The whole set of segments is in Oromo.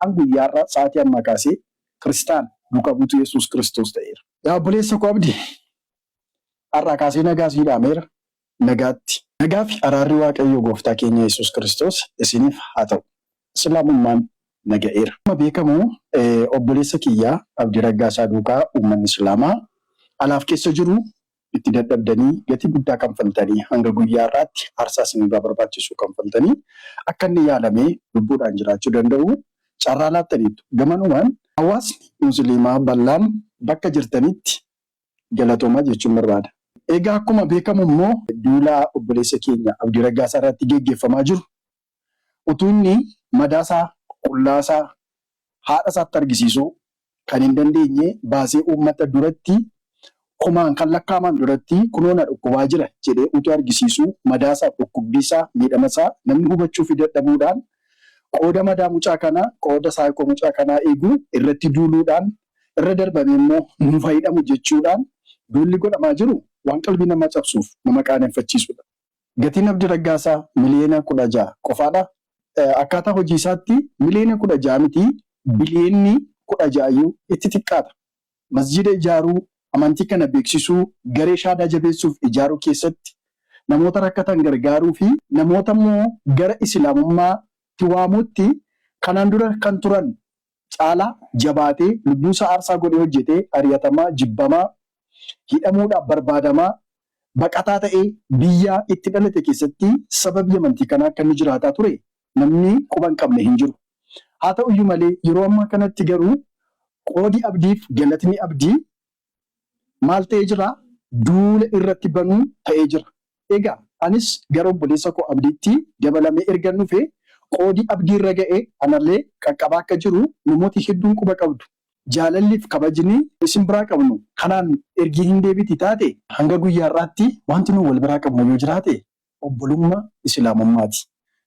An guyyaa har'aa sa'aatii ammaa kaasee Kiristaana, duuka buutuu Yesuus Kiristoos ta'eera. Yaa obboleessa koo Abdii, har'aa kaasee nagaa sii dhaameera. Nagaatti. Nagaa fi araarri Waaqayyoo Gooftaa keenya Yesuus Kiristoos isiniif haa ta'u. Islaamummaan na ga'eera. Akkuma beekamu obboleessa kiyya Abdii Raggaasaa duukaa uummanni Islaamaa alaaf keessa jiru itti dadhabdanii gatii guddaa kanfaltanii hanga guyyaa har'aatti aarsaa isinirraa barbaachisu kanfaltanii akka inni yaalamee lubbuudhaan jiraachuu danda'u carraa laattaniittu. Gamanumaan hawaasni Musliimaa bal'aan bakka jirtanitti galatoomaa jechuun barbaada. Egaa akkuma beekamu immoo duula obboleessa keenya Abdii Raggaasaa irratti geggeeffamaa jiru utuu inni madaasaa, qullaasaa haadha isaatti argisiisuu kan hin dandeenye baasee uummata duratti kumaan kan lakkaa'aman duratti kunoo na dhukkubaa jira jedhee utuu argisiisuu madaasaaf dhukkubbiisaa miidhamasaa namni hubachuufi dadhabuudhaan qooda madaa mucaa kanaa qooda saayikoo mucaa kanaa eeguu irratti duuluudhaan irra darbamee immoo nuuf haa hidhamu jechuudhaan duulli godhamaa jiru waan qalbii namaa cabsuuf nama qaaneffachiisudha. Gatiin Abdi Raggaasaa miliyoona 16 qofaadha. Akkaataa hojii isaatti miliyoona 16 miti biliyoonni 16 iyyuu itti xiqqaata. Masjiida ijaaruu, amantii kana beeksisuu, garee shaadaa jabeessuuf ijaaruu keessatti namoota rakkatan gargaaruu fi namoota immoo gara Islaamummaatti waamuutti kanaan dura kan turan caalaa jabaatee lubbuusaa aarsaa godhee hojjetee ari'atamaa, jibbamaa, hidhamuudhaaf barbaadamaa, baqataa ta'ee biyya itti dhalate keessatti sababii amantii kanaa akka inni jiraataa ture namni quba hin qabne hin jiru. Haa ta'uyyuu malee yeroo ammaa kanatti garuu qoodi Abdiif galatni Abdii maal ta'ee jira? Duula irratti banuu ta'ee jira. Egaa anis gara obboleessa koo Abdiitti dabalamee ergan dhufee qoodi Abdii irra ga'e anallee qaqqabaa akka jiru namooti hedduun quba qabdu. Jaalalliif kabajni isin biraa qabnu kanaan ergii hin deebiti taate hanga guyyaa har'aatti wanti nu wal biraa qabnu yoo jiraate obbolummaa Isilaamummaati.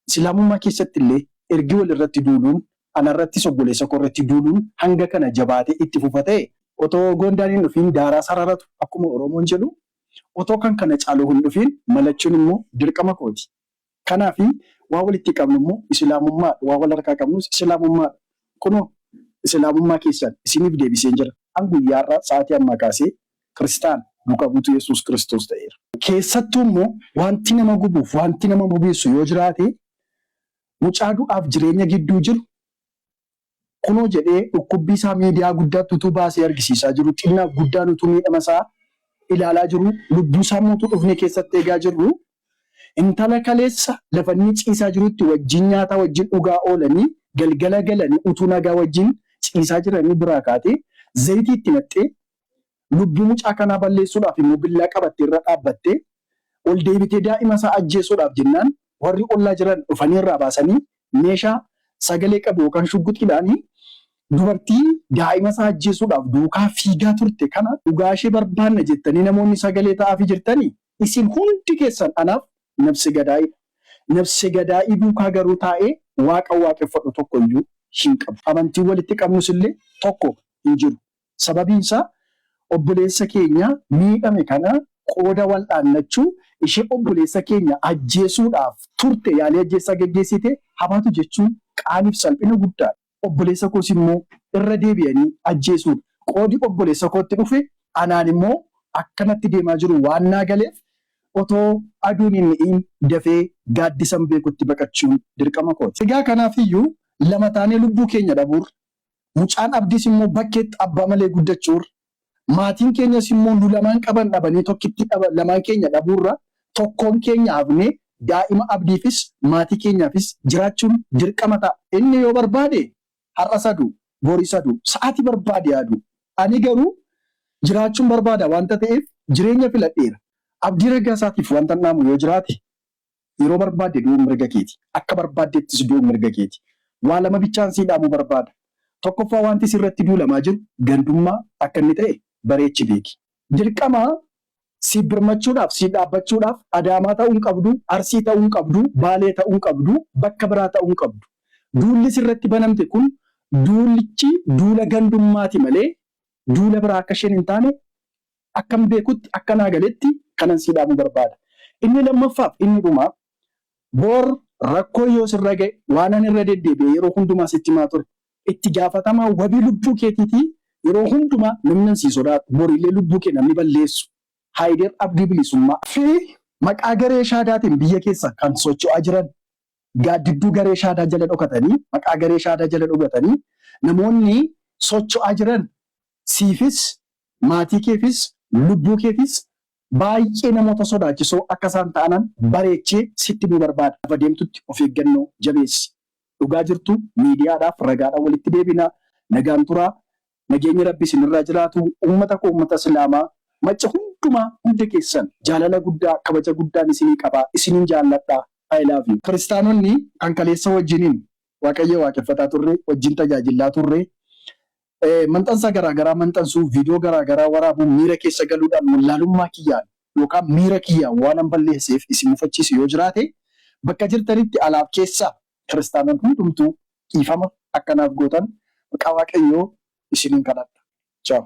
Isilaamummaa keessatti illee ergi wal irratti duuluun anarrattis obboleessa koo irratti duuluun hanga kana jabaatee itti fufa ta'e otoo goondaan hin dhufiin daaraa sararatu akkuma Oromoon jedhu otoo kan kana caalu hin dhufiin malachuun immoo dirqama kooti. Kanaaf waa walitti qabnu immoo Isilaamummaadha. Waa wal harkaa qabnus Isilaamummaadha. Kunoo Isilaamummaa keessan isiniif deebiseen jira. An guyyaa har'aa sa'aatii ammaa kaasee Kiristaana, duuka buutuu Yesuus Kiristoos ta'eera. Keessattuu immoo wanti nama gubuuf wanti nama bobeessu yoo jiraate mucaa du'aaf jireenya gidduu jiru kunoo jedhee dhukkubbii isaa miidiyaa guddaatti utuu baasee argisiisaa jiru, xinnaaf guddaan utuu miidhama isaa ilaalaa jiru, lubbuu isaa immoo utuu dhufnee keessatti eegaa jirru, intala kaleessa lafa inni ciisaa jirutti wajjin nyaataa wajjin dhugaa oolanii galgala galanii utuu nagaa wajjin ciisaa jiranii biraa kaatee zayitii itti naqxee lubbuu mucaa kanaa balleessuudhaaf immoo billaa qabattee irra dhaabbattee ol deebitee daa'ima isaa ajjeesuudhaaf jennaan warri ollaa jiran dhufanii irraa baasanii meeshaa sagalee qabu yookaan shugguxiidhaan dubartii daa'ima isaa ajjeesuudhaaf duukaa fiigaa turte kana dhugaa ishee barbaanna jettanii namoonni sagalee ta'aafii jirtanii isin hundi keessan anaaf nabse gadaa'idha. Nabse gadaa'ii duukaa garuu taa'ee waaqa waaqeffadhu tokko iyyuu hin qabu. Amantiin walitti qabnus illee tokko hin jiru. Sababiin isaa obboleessa keenya miidhame kana qooda wal'aannachuu ishee obboleessa keenya ajjeesuudhaaf turte yaalii ajjeessaa geggeessite habaatu jechuun qaaniif salphina guddaadha. Obboleessa koos immoo irra deebi'anii ajjeesuudha. Qoodi obboleessa kootti dhufe anaan immoo akkanatti deemaa jiru waan naa galeef otoo aduun hin dhi'in dafee gaaddisan beekutti baqachuun dirqama kooti. Egaa kanaafiyyuu lama taanee lubbuu keenya dhabuurra Mucaan Abdiis immoo bakkeetti abbaa malee guddachuurra, maatiin keenyas immoo nu lamaan qaban dhabanii tokkittii dhaba lamaan keenya dhabuurra tokkoon keenya hafnee daa'ima Abdiifis maatii keenyaafis jiraachuun dirqama ta'a. Inni yoo barbaade har'as haa du'u, boris haa du'u, sa'aatii barbaade haa du'u. Ani garuu jiraachuun barbaada waanta ta'eef jireenya filadheera. Abdii Raggaasaatiif wantan dhaamu yoo jiraate Yeroo barbaadde du'uun mirga keeti. Akka barbaaddettis du'uun mirga keeti. Waa lama bichaan sii dhaamuu barbaada. Tokkoffaa wanti sirratti duulamaa jiru gandummaa akka inni ta'e bareechi beeki. Dirqama siif birmachuudhaaf, siif dhaabbachuudhaaf Adaamaa ta'uu hin qabdu, Arsii ta'uu hin qabdu, Baalee ta'uu hin qabdu, bakka biraa ta'uu hin qabdu. Duulli sirratti banamte kun duulichi duula gandummaati malee duula biraa akka isheen hin taane Akkan beekutti, akka naa galetti kanan sii dhaamuu barbaada. Inni lammaffaaf inni dhumaa, bor rakkoon yoo sirra ga'e waanan irra deddeebi'ee yeroo hundumaa sitti himaa ture. Itti gaafatamaa wabii lubbuu keetiitii yeroo hundumaa namni an sii sodaadhu borillee lubbuu kee namni balleessu Haayider Abdii Bilisummaa fi maqaa garee shaadaatiin biyya keessa kan socho'aa jiran gaaddidduu garee shaadaa jala dhokatanii maqaa garee shaadaa jala dhokatanii namoonni socho'aa jiran siifis maatii keefis lubbuu keefis baay'ee namoota sodaachisoo akka isaan ta'anan bareechee sitti himuu barbaada. Lafa deemtutti of eeggannoo jabeessi. Dhugaa jirtu miidiyaadhaaf ragaadhaan walitti deebina. Nagaan turaa. Nageenyi Rabbi isinirraa jiraatu. Uummata koo uummata Islaamaa macca hundumaa hunda keessan jaalala guddaa kabaja guddaan isinii qaba. Isinin jaalladha. I love you. Kiristaanonni kan kaleessa wajjiniin Waaqayyo waaqeffataa turre, wajjin tajaajillaa turre, Maxxansa garaa garaa maxxansuu, viidiyoo garaa garaa waraabuu, miira keessa galuudhaan wallaalummaa kiyyaan yookaan miira kiyyaan waanan balleesseef isin mufachiise yoo jiraate bakka jirtanitti alaaf keessaa kiristaanonni hundumtuu dhiifama akka naaf gootan maqaa Waaqayyoo isinin kadhadha. Ciao.